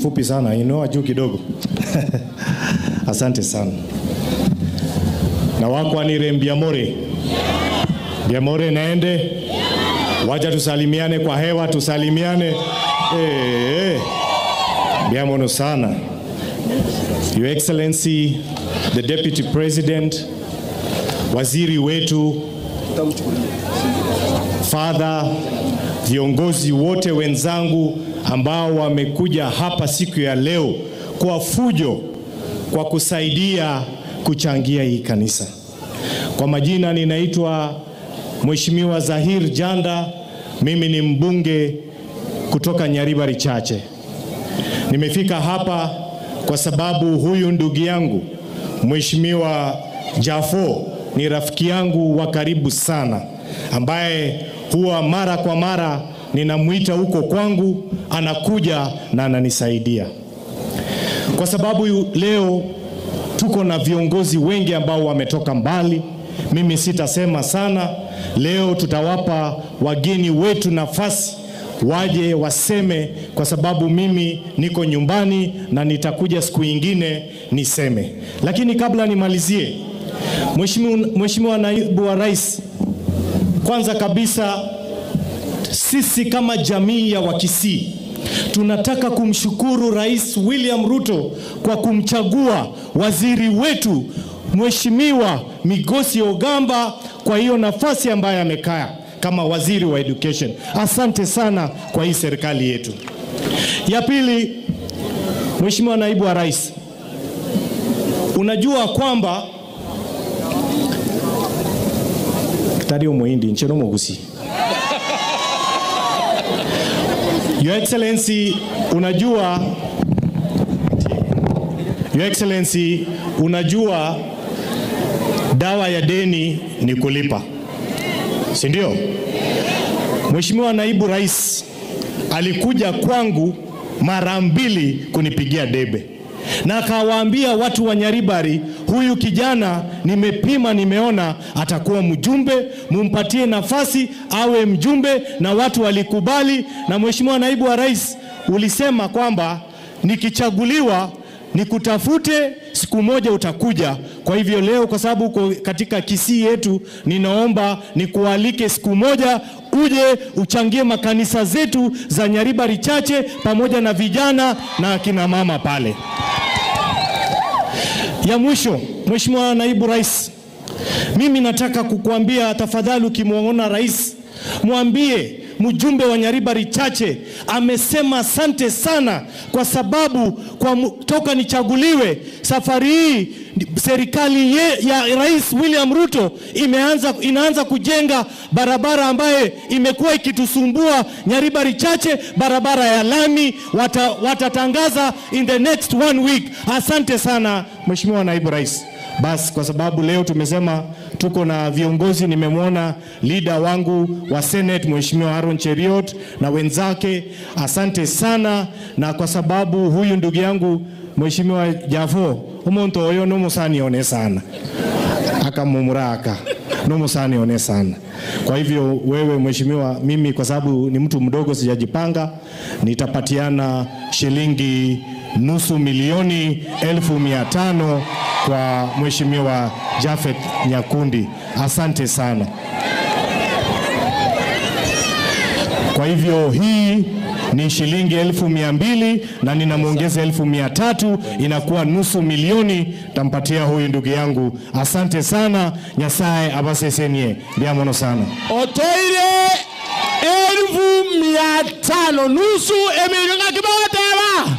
mfupi sana, inua juu kidogo. Asante sana. Na wako ni Mbiamore. Mbiamore naende. Wacha tusalimiane kwa hewa, tusalimiane. Mbiamono sana. Your Excellency, the Deputy President, waziri wetu, Father, viongozi wote wenzangu ambao wamekuja hapa siku ya leo kwa fujo, kwa kusaidia kuchangia hii kanisa. Kwa majina ninaitwa Mheshimiwa Zahir Janda, mimi ni mbunge kutoka Nyaribari Chache. Nimefika hapa kwa sababu huyu ndugu yangu Mheshimiwa Jafo ni rafiki yangu wa karibu sana, ambaye huwa mara kwa mara ninamuita huko kwangu, anakuja na ananisaidia. Kwa sababu leo tuko na viongozi wengi ambao wametoka mbali, mimi sitasema sana. Leo tutawapa wageni wetu nafasi waje waseme, kwa sababu mimi niko nyumbani na nitakuja siku nyingine niseme. Lakini kabla nimalizie, Mheshimiwa Naibu wa Rais, kwanza kabisa sisi kama jamii ya Wakisii tunataka kumshukuru Rais William Ruto kwa kumchagua waziri wetu Mheshimiwa Migosi Ogamba kwa hiyo nafasi ambayo amekaa kama waziri wa education. Asante sana kwa hii serikali yetu. Ya pili, Mheshimiwa Naibu wa Rais, unajua kwamba Tario Muhindi ncheno Mogusi. Your Excellency, unajua Your Excellency, unajua dawa ya deni ni kulipa, si ndio? Mheshimiwa Naibu Rais alikuja kwangu mara mbili kunipigia debe, na akawaambia watu wa Nyaribari, huyu kijana nimepima, nimeona atakuwa mjumbe, mumpatie nafasi awe mjumbe, na watu walikubali. Na Mheshimiwa Naibu wa Rais, ulisema kwamba nikichaguliwa nikutafute, siku moja utakuja. Kwa hivyo leo, kwa sababu uko katika Kisii yetu, ninaomba nikualike siku moja uje uchangie makanisa zetu za Nyaribari Chache pamoja na vijana na akina mama pale. Ya mwisho, Mheshimiwa Naibu Rais, mimi nataka kukuambia tafadhali, ukimwona rais mwambie mjumbe wa Nyaribari Chache amesema asante sana, kwa sababu kwa toka nichaguliwe safari hii serikali ya Rais William Ruto inaanza kujenga barabara ambaye imekuwa ikitusumbua Nyaribari Chache, barabara ya lami watatangaza in the next 1 week. Asante sana Mheshimiwa Naibu Rais. Bas, kwa sababu leo tumesema tuko na viongozi, nimemwona leader wangu wa Senate Mheshimiwa Aaron Cheriot na wenzake, asante sana. Na kwa sababu huyu ndugu yangu Mheshimiwa Jafo umuntu oyo nomusanione sana, akamumuraka nomusanione sana. Kwa hivyo wewe mheshimiwa, mimi kwa sababu ni mtu mdogo sijajipanga, nitapatiana shilingi 500,000 kwa Mheshimiwa Japhet Nyakundi. Asante sana. Kwa hivyo hii ni shilingi 200,000 na ninamuongeza 300,000, inakuwa 500,000 tampatia huyu ndugu yangu. Asante sana. Nyasaye abasesenie ndiamono sana. Otoire 500,000 nusu emilionga kibao tewa.